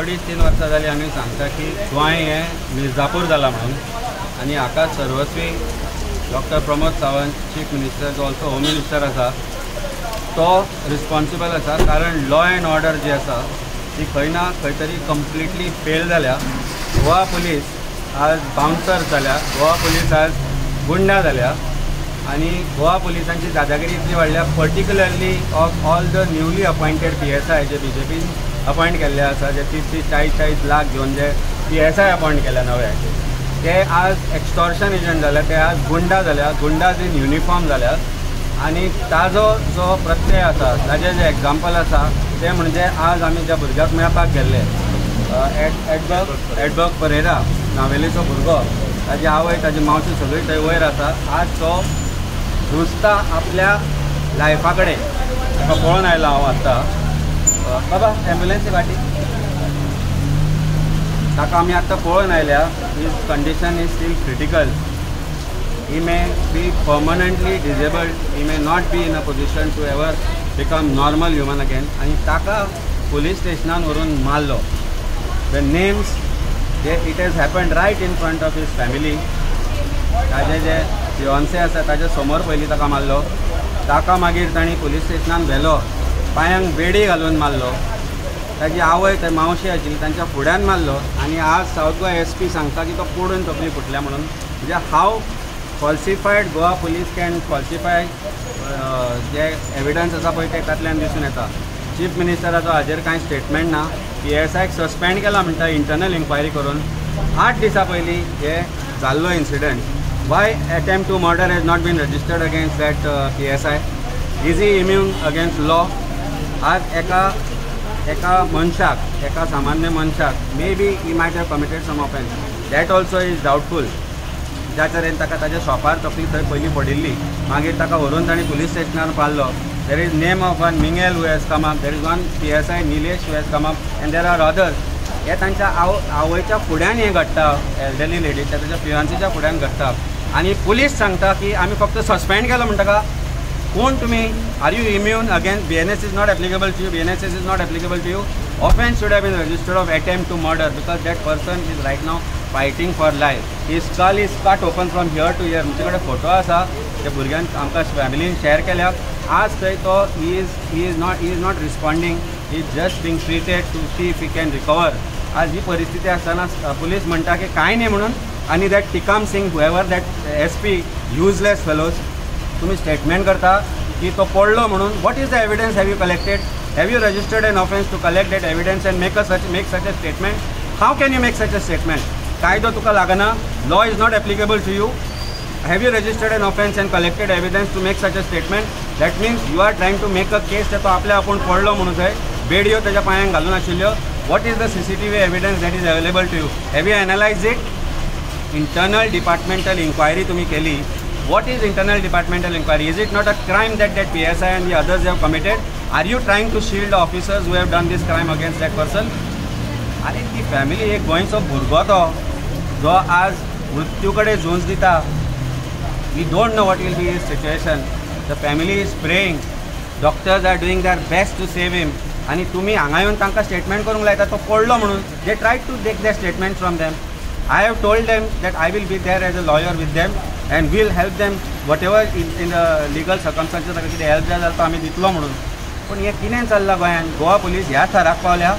2.5-3 वर्सां जाली आमी सांगता की गोंय हें मिर्जापूर जालां म्हणून, आनी हाका सर्वस्वी doctor Pramod Sawant chief minister जो ऑल्सो होम मिनिस्टर आसा तो रिस्पॉन्सिबल आसा, कारण लॉ एंड ऑर्डर जी आसा ती खंय ना खंय तरी कंप्लिटली फेल जाल्या. गोवा पुलीस आज बाउन्सर जाल्या, गोवा पुलीस आज गुंडा जाल्या आनी गोवा पुलिसांची दादागिरी इतली वाडल्या, particularly of all the newly appointed PSI J B J pin appoint केल्ले आसा, जे 30-30, 40-40 लाख घेवन जे PSI appoint केल्या नवे, ते आज एक्स्टॉर्शन एजंट जाल्या, ते आज गुंडा जाल्या, गुंडाज इन युनिफॉर्म जाल्या. आनी ताजो जो प्रत्यय आसा, ताजें जें एग्जाम्पल आसा तें म्हणजे आज आमी ज्या भुरग्याक मेळपाक गेल्ले, एडबर्ग परेरा नावेलीचो भुरगो, ताजी आवय ताजी मावशी सगळी थंय वयर आसा. आज तो झुजता आपल्या लायफा कडेन, ताका पळोवन आयला हांव आत्तां. बाबा एम्बुलन्सी फाटी ताका आमी आत्तां पळोवन आयल्या. His condition is still critical. He may be permanently disabled, he may not be in a position to ever become normal human again. आनी ताका पुलीस स्टेशनान व्हरून मारलो. The names J it has happened right in front of his family. ताजे जे fiancée आसा ताजे समोर पयलीं ताका मारलो, ताका मागीर तांणी पुलीस स्टेशनान व्हेलो, पांयांक बेडी घालून मारलो, ताजी आवय थंय मावशी आशिल्ली तांच्या फुड्यान मारलो. आनी आज सावथ गोवा SP सांगता की तो पडून तकली फुटल्या म्हणून. म्हणजे how falsified Goa police can falsify J evidence आसा पळय ते तातल्यान दिसून येता. चीफ मिनिस्टराचो हाजेर कांय स्टेटमेंट ना. PSIक सस्पेंड केला म्हणटा इंटरनल इन्क्वायरी करून. 8 दिसां पयलीं हे जाल्लो incident. Why attempt to murder has not been registered against that PSI? Is he immune against law? आज एका एका मनशाक, एका सामान्य मनशाक maybe he might have committed some offence, that also is doubtful. ज्या तरेन ताका ताज्या शॉपार तकली थंय पयलीं पडिल्ली, मागीर ताका व्हरून तांणी पुलीस स्टेशनार पाडलो. There is name of one Mingel who has come up, there is one PSI Nilesh who has come up and there are others. हे तांच्या आवयच्या फुड्यान हें घडटा, एल्डरली लेडीच्या ताच्या फियांसीच्या फुड्यान घडटा. आनी पुलीस सांगता की आमी फक्त सस्पेंड केलो म्हणटा का? कोण तुमी? Are you immune against BNS is not applicable to you, BNSS is not applicable to you. Offence should have been registered of attempt to murder because that person is right now fighting for life. His skull is cut open from here to here. आमचे कडेन photo आसा त्या भुरग्यान आमकां फॅमिलीन share केल्या. आज थंय तो he is not responding, he is just being treated to see if he can recover. आज ही परिस्थिती आसतना पुलीस म्हणटा की कांय न्ही म्हणून. आनी that Tikam Singh whoever that SP useless fellows, तुमी स्टेटमेंट करता की तो पडलो म्हणून. What is the evidence have you collected? Have you registered an offence to collect that evidence and make such a statement? How can you make such a statement? कायदो तुका लागना, law is not applicable to you. Have you registered an offence and collected evidence to make such a statement? That means you are trying to make a case तो आपल्या आपूण पडलो म्हणून थंय बेडयो ताज्या पांयांक घालून आशिल्ल्यो. What is the CCTV evidence that is available to you? Have you analyse it? Internal departmental inquiry तुमी केली. What is internal departmental inquiry? Is it not a crime that that PSI and the others have committed? Are you trying to shield officers who have done this crime against that person? आनी ती family, एक गोंयचो भुरगो तो जो आज मृत्यू कडेन झूंज दिता. We don't know what will be his situation. The family is praying, doctors are doing their best to save him. आनी तुमी हांगा येवन तांकां स्टेटमेंट करूंक लायता तो पडलो म्हणून. They try to take that statement from them. I have told them that I will be there as a lawyer with them and will help them whatever in the legal circumstances ताका कितें help जाय जाल्यार तो आमी दितलो म्हणून. पूण हें कितें चल्लां गोंयांत? गोवा पुलीस ह्या थराक पावल्या.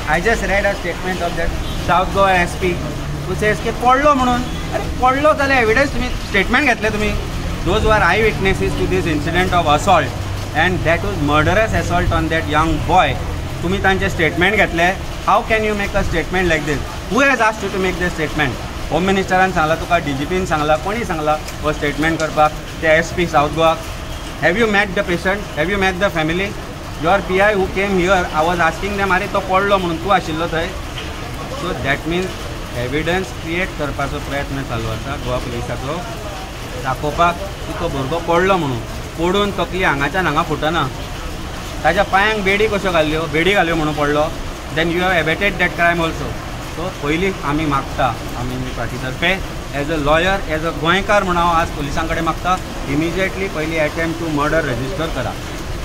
I just read a statement of that South Goa SP who says की पडलो म्हणून. अरे पडलो जाल्यार एविडन्स तुमी स्टेटमेंट घेतले तुमी. Those who are eye witnesses to this incident of assault and that was murderous assault on that young boy, तुमी तांचे स्टेटमेंट घेतले. How can you make a statement like this? Who has asked you to make this statement? Home मिनिस्टरान सांगला तुका, DGPन सांगला, कोणी सांगला हो statement करपाक ते SP south गोवाक? Have you met the patient? Have you met the family? Your PI who came here, I was asking them, अरे तो पडलो म्हणून तूं आशिल्लो थंय. So that means evidence create करपाचो प्रयत्न चालू आसा गोवा पुलिसाचो, दाखोवपाक की तो भुरगो पडलो म्हणून. पडून तकली हांगाच्यान हांगा फुटना, ताज्या पांयांक बेडी कश्यो घाल्ल्यो, बेडी घाल्यो म्हणून पडलो. Then you have abetted that crime also. So पयलीं आमी मागता, आमी पार्टी तर्फे as a lawyer, as a गोंयकार म्हणून हांव आज पुलिसां कडेन मागता, इमिजिएटली पयलीं एटेम्प्ट टू मर्डर रजिस्टर करा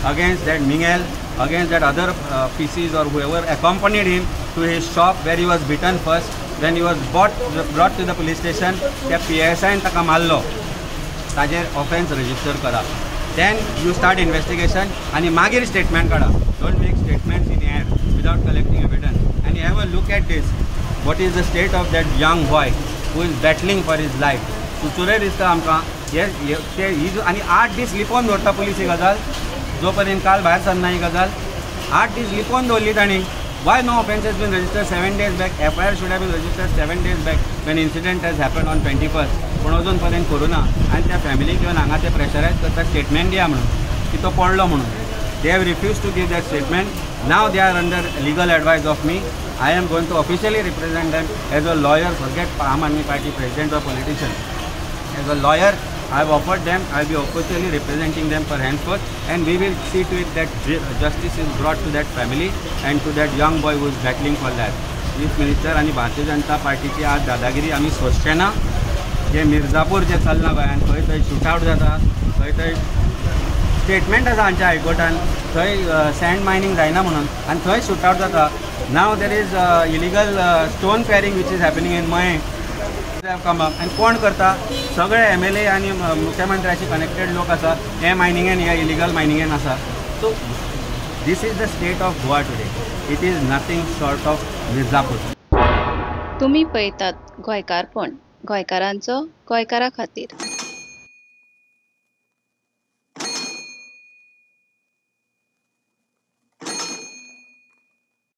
against that Mingel, against that other PCs or whoever accompanied him. to his shop where he was beaten first. Then he was brought to the police station. त्या PSI ताका मारलो, ताजेर offence register करा. Then you start investigation आनी मागीर statement काडा. Don't make statements in air without collecting evidence. And have a look at this, what is the state of that young boy who is battling for his life. सुचुरे दिसता आमकां हे ते ही आनी 8 दीस लिपोवन दवरता पुलीस ही गजाल, जो पर्यंत काल भायर सरना ही गजाल. 8 दीस लिपोवन दवरली तांणी. Why no offence has been registered 7 days back? FIR should have been registered 7 days back when incident has happened on 21st. पूण अजून पर्यंत करूं ना. आनी त्या फॅमिलीक येवन हांगा ते प्रेशरायज करता स्टेटमेंट दिया म्हणून की तो पडलो म्हणून. They have refuse to give that statement. Now they are under legal advice of me. I am going to officially represent them as a lawyer. Forget Aam Aadmi Party president or politician. As a lawyer, I have offered them, I will be officially representing them for henceforth, and we will see to it that justice is brought to that family and to that young boy who is battling for life. Chief Minister आनी भारतीय जनता पार्टीची आज दादागिरी आमी सोंसचे ना. जे मिर्जापूर जे चल्लां गोंयांत, खंय थंय शूटआवट जाता, खंय थंय स्टेटमेंट आसा आमच्या हायकोर्टान, थंय सँड मायनींग जायना म्हणून, आनी थंय शूटआवट जाता. Now there is illegal stone quarrying which is happening in Mayem. आनी कोण करता? सगळे MLA आनी मुख्यमंत्र्याशी कनेक्टेड लोक आसा हे मायनिंगेन, ह्या इलिगल मायनिंगेन आसा. So this is the state of Goa today. It is nothing short of Mirzapur. तुमी पळयतात गोंयकारपण, गोंयकारांचो गोंयकारा खातीर.